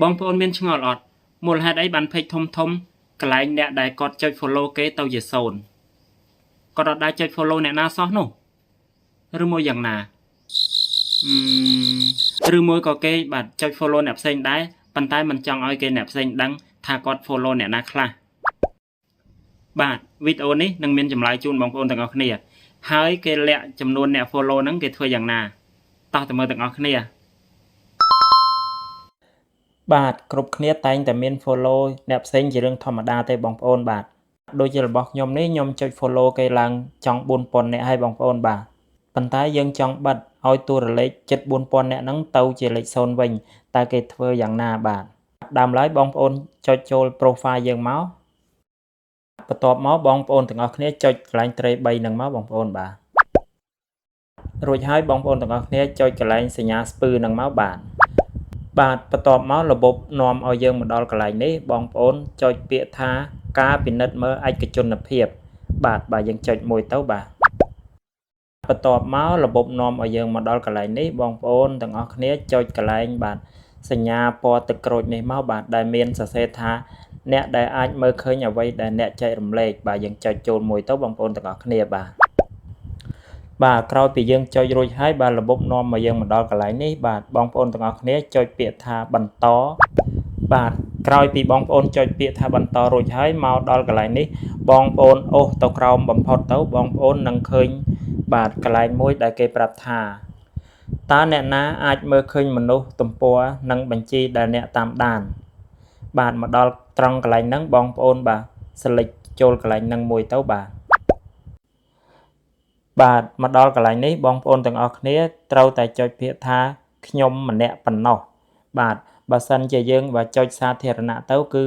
បងប្អូនមានឆ្ងល់អត់មូលហេតុអីបាន page ធំធំកន្លែងអ្នកដែលគាត់ចុច follow គេទៅជាសូន្យគាត់អត់ដែលចុច follow អ្នកណាសោះនោះឬមួយយ៉ាងណាអឺឬមួយក៏គេបាទចុច follow អ្នកផ្សេងដែរប៉ុន្តែមិនចង់ឲ្យគេអ្នកផ្សេងដឹងថាគាត់ follow អ្នកណាខ្លះបាទវីដេអូនេះនឹងមានចម្លើយជូនបងប្អូនទាំងអស់គ្នា ហើយគេលាក់ចំនួនអ្នក follow ហ្នឹងគេធ្វើយ៉ាងណាតោះទៅមើលទាំងអស់គ្នា បាទគ្រប់គ្នាតែងតែមាន follow អ្នកផ្សេងជារឿងធម្មតាទេបងប្អូនបាទដូចជារបស់ខ្ញុំនេះខ្ញុំចុច follow គេឡើងចង់4000នាក់ហើយបងប្អូនបាទប៉ុន្តែយើងចង់បិទឲ្យតួរលេខជិត4000នាក់ហ្នឹងទៅជាលេខ0វិញតើគេធ្វើយ៉ាងណាបាទដើមឡើយបងប្អូនចុចចូល profile យើងមកបន្ទាប់មកបងប្អូនទាំងអស់គ្នាចុចកន្លែងត្រី3ហ្នឹងមកបងប្អូនបាទរួចហើយបងប្អូនទាំងអស់គ្នាចុចកន្លែងសញ្ញាស្ពឺហ្នឹងមកបាទបាទបន្ទាប់មករបបនាំឲ្យយើងមកដល់កន្លែងនេះបងប្អូនចុចពាក្យថាការពិនិត្យមើលឯកជនភាពបាទបាទយើងចុចមួយទៅបាទបន្ទាប់មករបបនាំឲ្យយើងមកដល់កន្លែងនេះបងប្អូនទាំងអស់គ្នាចុចកន្លែងបាទសញ្ញាពណ៌ទឹកក្រូចនេះមកបាទដែលមានសរសេរថាអ្នកដែលអាចមើលឃើញអ្វីដែលអ្នកចែករំលែកបាទយើងចុចចូលមួយទៅបងប្អូនទាំងអស់គ្នាបាទបាទក្រោយពីយើងចុចរួចហើយបាទរបបនាំមកយើងមកដល់កន្លែងនេះបាទបងប្អូនទាំងអស់គ្នាចុចពាក្យថាបន្តបាទក្រោយពីបងប្អូនចុចពាក្យថាបន្តរួចហើយមកដល់កន្លែងនេះបងប្អូនអូសទៅក្រោមបំផុតទៅបងប្អូននឹងឃើញបាទកន្លែងមួយដែលគេប្រាប់ថាតើអ្នកណាអាចមើលឃើញមនុស្សទំព័រនិងបញ្ជីដែលអ្នកតាមដាន បាទមកដល់ត្រង់កន្លែងហ្នឹងបងប្អូនបាទ select ចូលកន្លែងហ្នឹងមួយទៅបាទបាទមកដល់កន្លែងនេះបងប្អូនទាំងអស់គ្នាត្រូវតែចុចពាក្យថាខ្ញុំម្នាក់ប៉ុណ្ណោះបាទបើសិនជាយើងបាទចុចសាធារណៈទៅគឺ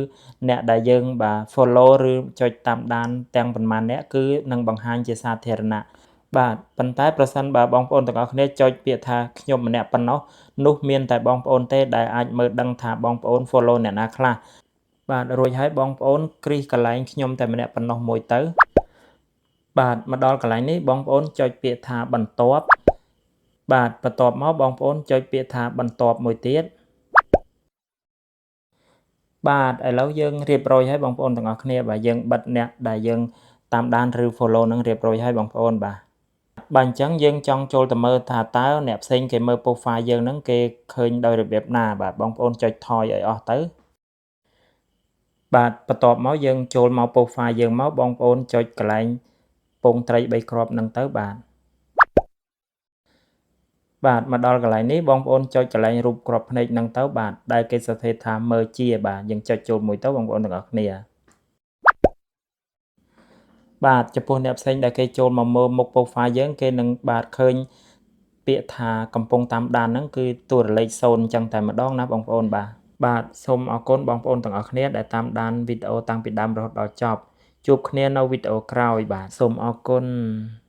អ្នកដែលយើងបាទ follow ឬចុចតាមដានទាំងប៉ុន្មានអ្នកគឺនឹងបង្ហាញជាសាធារណៈបាទប៉ុន្តែប្រសិនបើបងប្អូនទាំងអស់គ្នាចុចពាក្យថាខ្ញុំម្នាក់ប៉ុណ្ណោះនោះមានតែបងប្អូនទេដែលអាចមើលដឹងថាបងប្អូន follow អ្នកណាខ្លះបាទរួចហើយបងប្អូនគ្រីសកន្លែងខ្ញុំតែម្នាក់ប៉ុណ្ណោះមួយទៅបាទមកដល់កន្លែងនេះបងប្អូនចុចពាក្យថាបន្ទាប់បាទបន្ទាប់មកបងប្អូនចុចពាក្យថាបន្ទាប់មួយទៀតបាទឥឡូវយើងរៀបរយហើយបងប្អូនទាំងអស់គ្នាបាទយើងបិទអ្នកដែលយើងតាមដានឬ follow នឹងរៀបរយហើយបងប្អូនបាទបាទអញ្ចឹងយើងចង់ចូលទៅមើលថាតើអ្នកផ្សេងគេមើល profile យើងហ្នឹងគេឃើញដោយរបៀបណាបាទបងប្អូនចុចថយឲ្យអស់ទៅបាទបន្ទាប់មកយើងចូលមក profile យើងមកបងប្អូនចុចកន្លែងពងត្រី3គ្រាប់ហ្នឹងទៅបាទបាទមកដល់កន្លែងនេះបងប្អូនចុចកន្លែងរូបគ្រាប់ភ្នែកហ្នឹងទៅបាទដែលគេសរសេរថាមើលជាបាទយើងចុចចូលមួយទៅបងប្អូនទាំងអស់គ្នាបាទចំពោះអ្នកផ្សេងដែលគេចូលមកមើលមុខ profile យើងគេនឹងបាទឃើញពាក្យថាកំពុងតាមដានហ្នឹងគឺតួលេខ0អញ្ចឹងតែម្ដងណាបងប្អូនបាទបាទសូមអរគុណបងប្អូនទាំងអស់គ្នាដែលតាមដានវីដេអូតាំងពីដើមរហូតដល់ចប់ជួបគ្នានៅវីដេអូក្រោយបាទសូមអរគុណ។